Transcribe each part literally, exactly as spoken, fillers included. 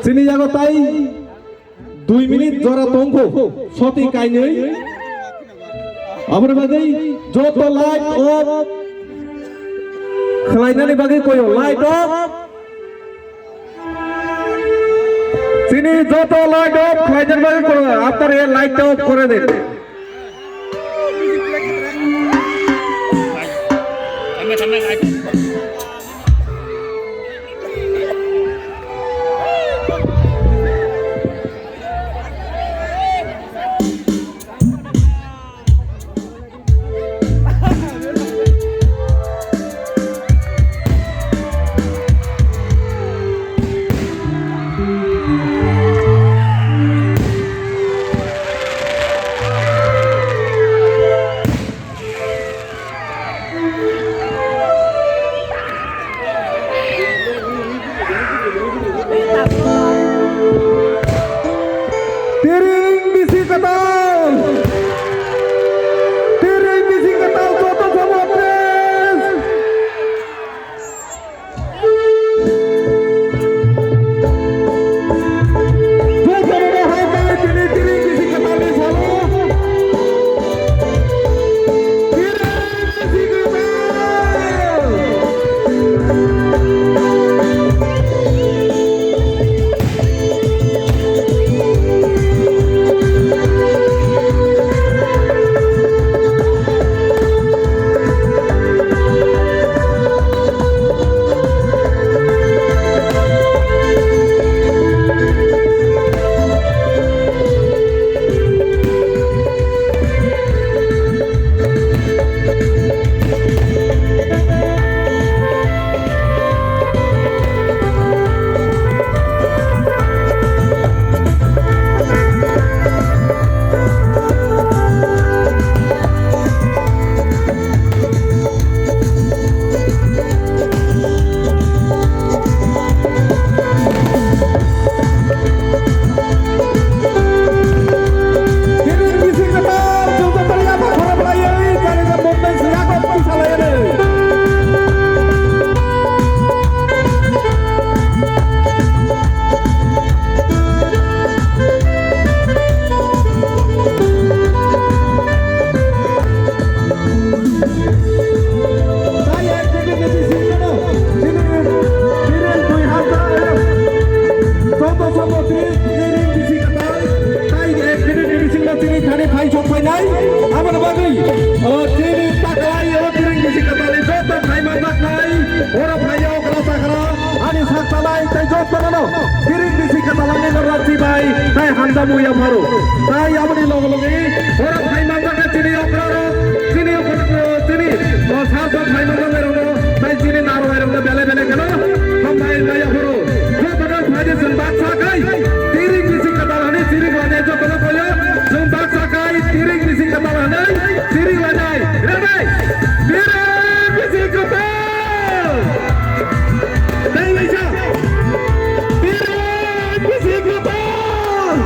Chini yago tai dui minute jora tongkho, soti kainwi. Aboni bagwi joto light off khlainani bagwi koyo, light off. Chini joto light off khlainani bagwi koyo, apnara ye light off kore din. Tiring bisi kwtal! Tiring bisi kwtal joto somo press! Chini thani phai sok phainai, aboni bagwi, o, chini taklai, o, tiring bisi kwtalni joto phai manjaknai, oro phai o, okra chakra, ani sak chalai, tei joto no, tiring bisi kwtalni no rachi bai, tei hamjamu ya pharo. Tai aboni loge loge, oro phai manjaknai chini okra rok, chini okra, chini, o, sar sok phai manjaknai rok no, tei chini narwai rok no bele bele kheno, hambai ya pharo. Jotono phaidi chwng baksa khai, tiring bisi kwtal hwnwi sirik lainai jotono koyo, chwng baksa khai, tiring bisi kwtal hwnwi sirik lainai. Ready? Tiring bisi kwtal! Tei laisa. Tiring bisi kwtal!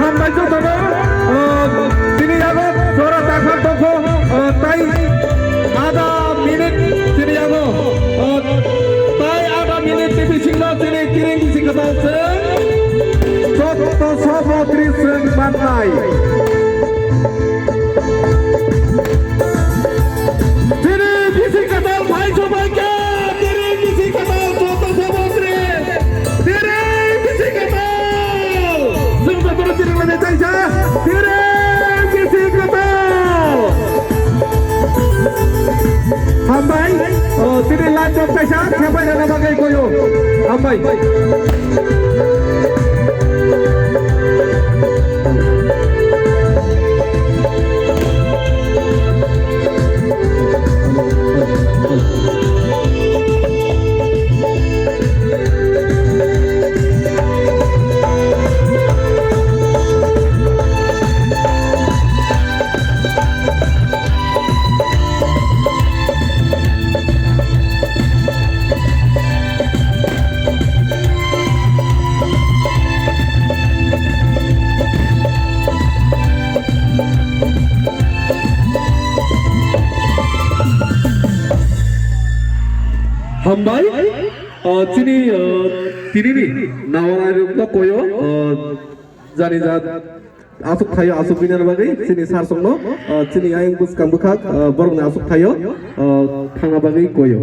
Hambai jotono, o, chini yago jora takhar tongkho, o, tai ada minute chini yago, o, tai ada minute ni bisingo chini tiring bisi kwtal chwng joto somo tri chwng mannai. Tiring bisi kwtal phai sobai khe, tiring bisi kwtal joto somo tri. Tiring bisi kwtal! Chwng jotono tiring lainai taisa. Tiring bisi kwtal! Hambai. O, tini live talk taisa, khepai rwna bagwi koyo. Hambai. Hambai, ah, chini, ah, tinini nawarok no koyo, ah, jani jat asuk thaio, asuk binani bagwi chini sir songno, ah, chini ayang bwskang bwkhak, ah, borokni asuk thaio, ah, thangna bagwi koyo.